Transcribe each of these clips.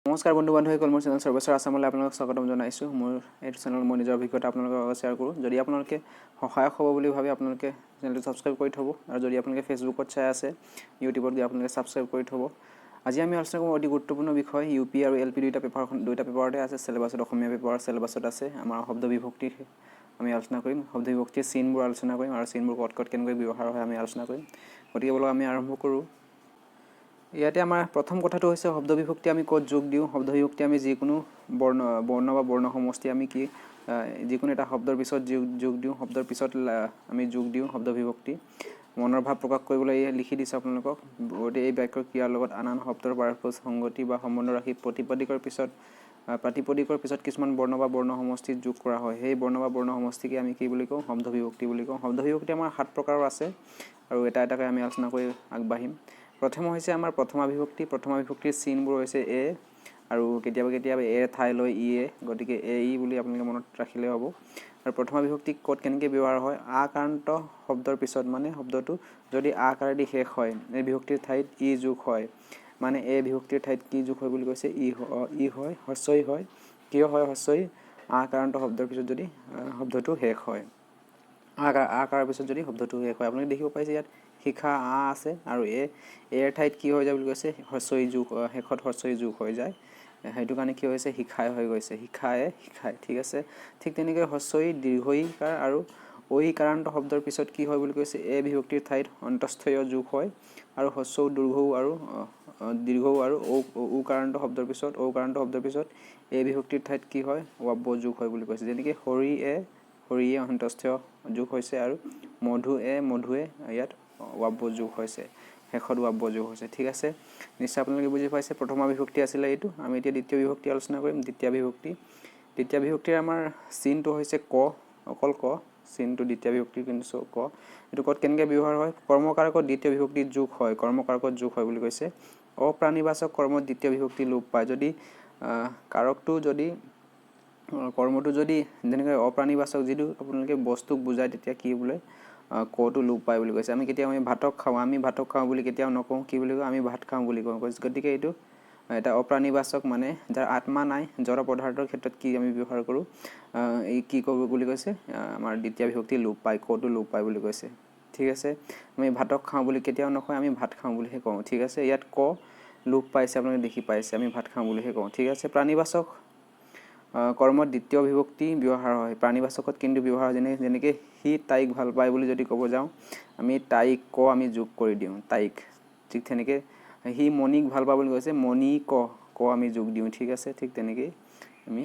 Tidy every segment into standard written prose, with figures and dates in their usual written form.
নমস্কাৰ বন্ধু বান্ধৱীসকল, মোৰ চেনেল সৰ্বেশ্বৰ আছামলৈ আপোনালোকক স্বাগতম জনাইছোঁ। মোৰ এইটো চেনেল মই নিজৰ অভিজ্ঞতা আপোনালোকৰ লগত শ্বেয়াৰ কৰোঁ। যদি আপোনালোকে সহায়ক হ'ব বুলি ভাবে, আপোনালোকে চেনেলটো ছাবস্ক্ৰাইব কৰি থ'ব আৰু যদি আপোনালোকে ফেচবুকত চাই আছে, ইউটিউবত গৈ আপোনালোকে ছাবস্ক্ৰাইব কৰি থ'ব। আজি আমি আলোচনা কৰোঁ অতি গুৰুত্বপূৰ্ণ বিষয়। ইউ পি আৰু এল পি দুয়োটা পেপাৰখন, দুয়োটা পেপাৰতে আছে চিলেবাছত, অসমীয়া পেপাৰৰ চিলেবাছত আছে। আমাৰ শব্দ বিভক্তিৰ আমি আলোচনা কৰিম, শব্দ বিভক্তিৰ চিনবোৰ আলোচনা কৰিম আৰু চিনবোৰ ক'ত ক'ত কেনেকৈ ব্যৱহাৰ হয় আমি আলোচনা কৰিম। গতিকে ব'লক, আমি আৰম্ভ কৰোঁ। ইয়াতে আমাৰ প্ৰথম কথাটো হৈছে, শব্দ বিভক্তি আমি ক'ত যোগ দিওঁ? শব্দ বিভক্তি আমি যিকোনো বৰ্ণ বা বৰ্ণ সমষ্টি আমি কি যিকোনো এটা শব্দৰ পিছত যোগ দিওঁ। শব্দৰ পিছত আমি যোগ দিওঁ শব্দ বিভক্তি। মনৰ ভাৱ প্ৰকাশ কৰিবলৈ এই লিখি দিছোঁ আপোনালোকক। গতিকে এই বাক্যৰ ক্ৰিয়াৰ লগত আন আন শব্দৰ পাৰস্পৰিক সংগতি বা সম্বন্ধ ৰাখি প্ৰাতিপদিকৰ পিছত কিছুমান বৰ্ণ বা বৰ্ণ সমষ্টি যোগ কৰা হয়। সেই বৰ্ণ বা বৰ্ণ সমষ্টিকে আমি কি বুলি কওঁ? শব্দ বিভক্তি বুলি কওঁ। শব্দ বিভক্তি আমাৰ সাত প্ৰকাৰৰ আছে আৰু এটা এটাকৈ আমি আলোচনা কৰি আগবাঢ়িম। প্ৰথম হৈছে আমাৰ প্ৰথমা বিভক্তি। প্ৰথমা বিভক্তিৰ চিনবোৰ হৈছে এ আৰু কেতিয়াবা কেতিয়াবা এৰ ঠাই লৈ ই এ। গতিকে এ ই বুলি আপোনালোকে মনত ৰাখিলে হ'ব। আৰু প্ৰথমা বিভক্তি ক'ত কেনেকৈ ব্যৱহাৰ হয়? আকাৰান্ত শব্দৰ পিছত, মানে শব্দটো যদি আকাৰেদি শেষ হয়, এই বিভক্তিৰ ঠাইত ই যোগ হয়। মানে এ বিভক্তিৰ ঠাইত কি যোগ হয় বুলি কৈছে? ই ই হয়, হ্ৰস্ব ই হয়। কিয় হয় হ্ৰস্ব ই? আকাৰান্ত শব্দৰ পিছত যদি শব্দটো শেষ হয়, আকাৰ আকাৰৰ পিছত যদি শব্দটো শেষ হয়। আপোনালোকে দেখিব পাইছে, ইয়াত শিখা, আ আছে আৰু এ, এৰ ঠাইত কি হৈ যায় বুলি কৈছে? হ্ৰস্ব ই যোগ, শেষত হ্ৰস্ব ই যোগ হৈ যায়। সেইটো কাৰণে কি হৈছে? শিখাই হৈ গৈছে, শিখায়ে, শিখাই। ঠিক আছে। ঠিক তেনেকৈ হ্ৰস্ব ই, দীৰ্ঘ ইকাৰ আৰু ঐকাৰান্ত শব্দৰ পিছত কি হয় বুলি কৈছে? এ বিভক্তিৰ ঠাইত অন্তস্থ যোগ হয়। আৰু হ্ৰস্ব উ, দীৰ্ঘ উ আৰু দীৰ্ঘ উ আৰু ঔ ঔকাৰান্ত শব্দৰ পিছত, ঔকাৰান্ত শব্দৰ পিছত এ বিভক্তিৰ ঠাইত কি হয়? ৱাব্য যোগ হয় বুলি কৈছে। যেনেকৈ হৰি এ, হৰিয়ে অন্তস্থ যোগ হৈছে আৰু মধু এ, মধুৱে ইয়াত ৱাব্য যোগ হৈছে, শেষত ৱাব্য যোগ হৈছে। ঠিক আছে, নিশ্চয় আপোনালোকে বুজি পাইছে। প্ৰথমা বিভক্তি আছিলে এইটো। আমি এতিয়া দ্বিতীয় বিভক্তি আলোচনা কৰিম। দ্বিতীয় বিভক্তি, দ্বিতীয় বিভক্তিৰ আমাৰ চিনটো হৈছে ক, অকল ক চিনটো দ্বিতীয় বিভক্তিৰ কিন্তু ক। এইটো ক'ত কেনেকৈ ব্যৱহাৰ হয়? কৰ্মকাৰকত দ্বিতীয় বিভক্তি যোগ হয়, কৰ্মকাৰকত যোগ হয় বুলি কৈছে। অপ্ৰাণীবাচক কৰ্মত দ্বিতীয় বিভক্তি লোপ পায়। যদি কাৰকটো যদি কৰ্মটো যদি যেনেকৈ অপ্ৰাণীবাচক, যিটো আপোনালোকে বস্তুক বুজায়, তেতিয়া কি বোলে কটো লোপ পায় বুলি কৈছে। আমি কেতিয়াও আমি ভাতক খাওঁ, আমি ভাতক খাওঁ বুলি কেতিয়াও নকওঁ। কি বুলি কওঁ? আমি ভাত খাওঁ বুলি কওঁ। গতিকে এইটো এটা অপ্ৰাণীবাচক, মানে যাৰ আত্মা নাই, জড় পদাৰ্থৰ ক্ষেত্ৰত কি আমি ব্যৱহাৰ কৰোঁ? এই কি ক'ব বুলি কৈছে? আমাৰ দ্বিতীয় বিভক্তি লোপ পায়, কটো লোপ পায় বুলি কৈছে। ঠিক আছে। আমি ভাতক খাওঁ বুলি কেতিয়াও নকওঁ, আমি ভাত খাওঁ বুলিহে কওঁ। ঠিক আছে। ইয়াত ক লোপ পাইছে, আপোনালোকে দেখি পাইছে। আমি ভাত খাওঁ বুলিহে কওঁ। ঠিক আছে। প্ৰাণীবাচক কৰ্মত দ্বিতীয় বিভক্তি ব্যৱহাৰ হয়। প্ৰাণীবাচকত কিন্তু ব্যৱহাৰ হয়, যেনেকৈ সি তাইক ভাল পায় বুলি যদি ক'ব যাওঁ, আমি তাইক ক আমি যোগ কৰি দিওঁ, তাইক। ঠিক তেনেকৈ সি মণিক ভাল পায় বুলি কৈছে, মণি ক, ক আমি যোগ দিওঁ। ঠিক আছে। ঠিক তেনেকেই আমি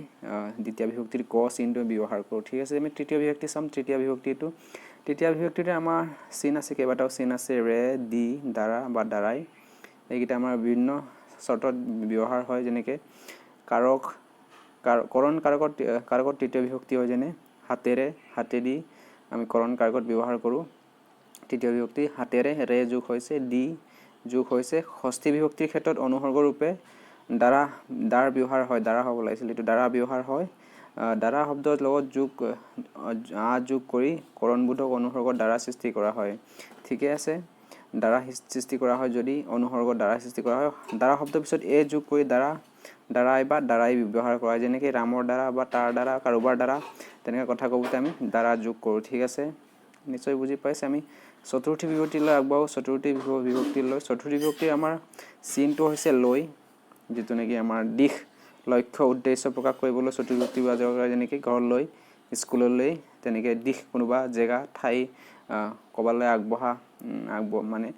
দ্বিতীয় বিভক্তিৰ ক চিনটো ব্যৱহাৰ কৰোঁ। ঠিক আছে। আমি তৃতীয় বিভক্তি চাম। তৃতীয় বিভক্তিটো আমাৰ চিন আছে, কেইবাটাও চিন আছে। ৰে, দি, দ্বাৰা বা দ্বাৰাই, এইকেইটা আমাৰ বিভিন্ন চৰ্তত ব্যৱহাৰ হয়। যেনেকৈ কাৰক কৰণ কাৰকত তৃতীয় বিভক্তি হয়, যেনে হাতেৰে, হাতেদি আমি কৰণ কাৰকত ব্যৱহাৰ কৰোঁ তৃতীয় বিভক্তি। হাতেৰে ৰে যোগ হৈছে, দি যোগ হৈছে। ষষ্ঠী বিভক্তিৰ ক্ষেত্ৰত অনুসৰ্গ ৰূপে দ্বাৰা, দ্বাৰ ব্যৱহাৰ হয়। দ্বাৰা হ'ব লাগিছিল এইটো, দ্বাৰা ব্যৱহাৰ হয়। দ্বাৰা শব্দৰ লগত যোগ আ যোগ কৰি কৰণবোধক অনুসৰ্গ দ্বাৰা সৃষ্টি কৰা হয়। ঠিকে আছে। দ্বাৰা সৃষ্টি কৰা হয় যদি অনুসৰ্গ দ্বাৰা সৃষ্টি কৰা হয়। দ্বাৰা শব্দৰ পিছত এ যোগ কৰি দ্বাৰা, দ্বাৰাই বা দ্বাৰাই ব্যৱহাৰ কৰা হয়। যেনেকৈ ৰামৰ দ্বাৰা বা তাৰ দ্বাৰা, কাৰোবাৰ দ্বাৰা, তেনেকৈ কথা ক'বতে আমি দ্বাৰা যোগ কৰোঁ। ঠিক আছে, নিশ্চয় বুজি পাইছে। আমি চতুৰ্থী বিভক্তিলৈ আগবাঢ়ো। চতুৰ্থী বিভক্তিলৈ, চতুৰ্থী বিভক্তিৰ আমাৰ চিনটো হৈছে লৈ, যিটো নেকি আমাৰ দিশ, লক্ষ্য, উদ্দেশ্য প্ৰকাশ কৰিবলৈ চতুৰ্থী বিভক্তি ব্যৱহাৰ কৰে। যেনেকৈ ঘৰলৈ, স্কুললৈ, তেনেকৈ দিশ, কোনোবা জেগা, ঠাই, ক'ৰবালৈ আগবঢ়া, মানে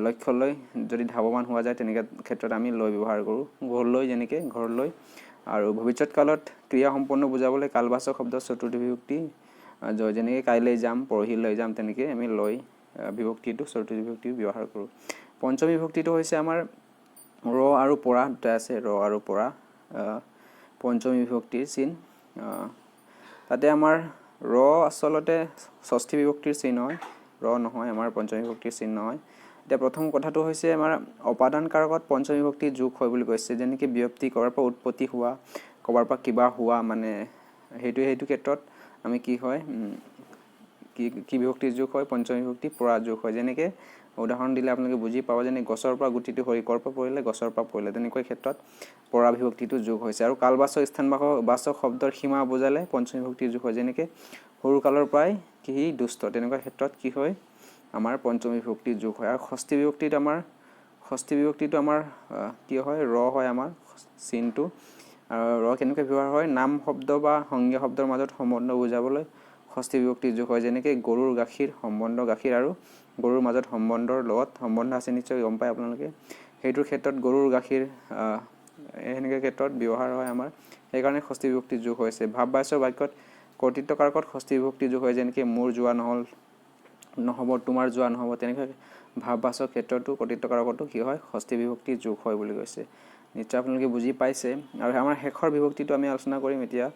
লক্ষ্যলৈ যদি ধাৱমান হোৱা যায়, তেনেকৈ ক্ষেত্ৰত আমি লৈ ব্যৱহাৰ কৰোঁ। ঘৰলৈ, যেনেকৈ ঘৰলৈ। আৰু ভৱিষ্যত কালত ক্ৰিয়া সম্পন্ন বুজাবলৈ কালবাচক শব্দ চতুৰ্থী বিভক্তি, যেনেকৈ কাইলৈ যাম, পৰহিলৈ যাম, তেনেকৈ আমি লৈ বিভক্তিটো, চতুৰ্থী বিভক্তি ব্যৱহাৰ কৰোঁ। পঞ্চমী বিভক্তিটো হৈছে আমাৰ ৰ আৰু পৰা দুটা আছে। ৰ আৰু পৰা পঞ্চমী বিভক্তিৰ চিন। তাতে আমাৰ ৰ আচলতে ষষ্ঠী বিভক্তিৰ চিন হয়, ৰ নহয়, আমাৰ পঞ্চমী বিভক্তিৰ চিন নহয়। এতিয়া প্ৰথম কথাটো হৈছে, আমাৰ অপাদান কাৰকত পঞ্চমী বিভক্তি যোগ হয় বুলি কৈছে। যেনেকৈ ব্যক্তি, ক'ৰবাৰ পৰা উৎপত্তি হোৱা, ক'ৰবাৰ পৰা কিবা হোৱা, মানে সেইটো ক্ষেত্ৰত আমি কি হয়, কি কি বিভক্তি যোগ হয়? পঞ্চমী বিভক্তি পৰা যোগ হয়। যেনেকৈ উদাহৰণ দিলে আপোনালোকে বুজি পাব, যেনে গছৰ পৰা গুটিটো সৰি ক'ৰ পৰা পৰিলে? গছৰ পৰা পৰিলে। তেনেকুৱা ক্ষেত্ৰত পৰা বিভক্তিটো যোগ হৈছে। আৰু কালবাচক, স্থানবাচক বাচক শব্দৰ সীমা বুজালে পঞ্চমী বিভক্তি যোগ হয়, যেনেকৈ সৰু কালৰ পৰাই কি দুষ্ট, তেনেকুৱা ক্ষেত্ৰত কি হয়? আমাৰ পঞ্চমী বিভক্তি যোগ হয়। আৰু ষষ্ঠী বিভক্তিত আমাৰ ষষ্ঠী বিভক্তিটো আমাৰ কি হয়? ৰ হয় আমাৰ চিনটো। আৰু ৰ কেনেকৈ ব্যৱহাৰ হয়? নাম শব্দ বা সংজ্ঞা শব্দৰ মাজত সম্বন্ধ বুজাবলৈ ষষ্ঠী বিভক্তি যোগ হয়, যেনেকৈ গৰুৰ গাখীৰ সম্বন্ধ, গাখীৰ আৰু গৰুৰ মাজত সম্বন্ধৰ লগত সম্বন্ধ আছে, নিশ্চয় গম পায় আপোনালোকে। সেইটোৰ ক্ষেত্ৰত গৰুৰ গাখীৰ সেনেকৈ ক্ষেত্ৰত ব্যৱহাৰ হয় আমাৰ, সেইকাৰণে ষষ্ঠী বিভক্তি যোগ হৈছে। ভাৱবাচ্য বাক্যত কৰ্তৃত্ব কাৰকত ষষ্ঠী বিভক্তি যোগ হয়, যেনেকৈ মোৰ যোৱা নহ'ল, নহ'ব, তোমাৰ যোৱা নহ'ব। তেনেকৈ ভাৱবাচক ক্ষেত্ৰতো কৰ্তৃত্ব কাৰকতো কি হয়? ষষ্ঠী বিভক্তি যোগ হয় বুলি কৈছে। নিশ্চয় আপোনালোকে বুজি পাইছে। আৰু আমাৰ শেষৰ বিভক্তিটো আমি আলোচনা কৰিম এতিয়া,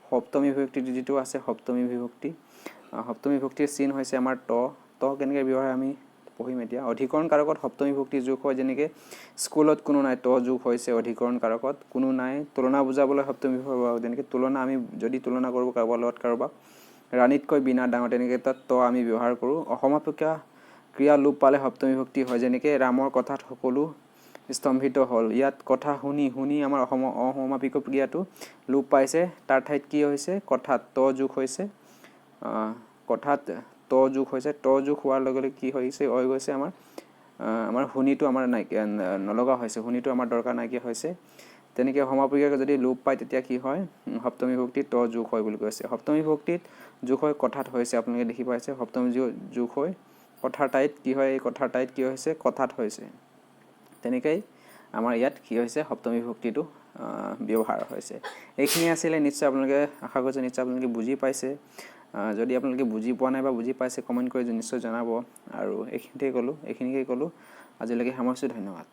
সপ্তমী বিভক্তি যিটো আছে। সপ্তমী বিভক্তি, সপ্তমী বিভক্তিৰ চিন হৈছে আমাৰ ত। ত কেনেকৈ ব্যৱহাৰ আমি পঢ়িম এতিয়া। অধিকৰণ কাৰকত সপ্তমী বিভক্তি যোগ হয়, যেনেকৈ স্কুলত কোনো নাই, ত যোগ হৈছে অধিকৰণ কাৰকত, কোনো নাই। তুলনা বুজাবলৈ সপ্তমী বিভক্তি, যেনেকৈ তুলনা, আমি যদি তুলনা কৰোঁ কাৰোবাৰ লগত কাৰোবাক, ৰাণীতকৈ বীণা ডাঙৰ, তেনেকৈ তাত ত আমি ব্যৱহাৰ কৰোঁ। অসমাপিকা ক্ৰিয়া লোপ পালে সপ্তমী বিভক্তি হয়, যেনেকৈ ৰামৰ কথাত সকলো স্তম্ভিত হ'ল। ইয়াত কথা শুনি, শুনি আমাৰ অসমাপিক ক্ৰিয়াটো লোপ পাইছে, তাৰ ঠাইত কি হৈছে? কথাত ত যোগ হৈছে। কথাত ত যোগ হৈছে। ত যোগ হোৱাৰ লগে লগে কি হৈছে, হৈ গৈছে আমাৰ আমাৰ শুনিটো আমাৰ নাইকিয়া, নলগা হৈছে, শুনিটো আমাৰ দৰকাৰ নাইকিয়া হৈছে। তেনেকৈ সমাপিকা যদি লোপ পায়, তেতিয়া কি হয়? সপ্তমী বিভক্তিত ত যোগ হয় বুলি কৈছে। সপ্তমী বিভক্তিত যোগ হয় কথাত হৈছে, আপোনালোকে দেখি পাইছে। সপ্তমী যোগ হৈ কথাৰ ঠাইত কি হয়? এই কথাৰ ঠাইত কি হৈছে? কথাত হৈছে। তেনেকেই আমাৰ ইয়াত কি হৈছে? সপ্তমী বিভক্তিটো ব্যৱহাৰ হৈছে। এইখিনি আছিলে। নিশ্চয় আপোনালোকে, আশা কৰিছোঁ নিশ্চয় আপোনালোকে বুজি পাইছে। যদি আপোনালোকে বুজি পোৱা নাই বা বুজি পাইছে, কমেণ্ট কৰি নিশ্চয় জনাব। আৰু এইখিনিতে ক'লোঁ, এইখিনিকে ক'লোঁ, আজিলৈকে সামৰিছোঁ। ধন্যবাদ।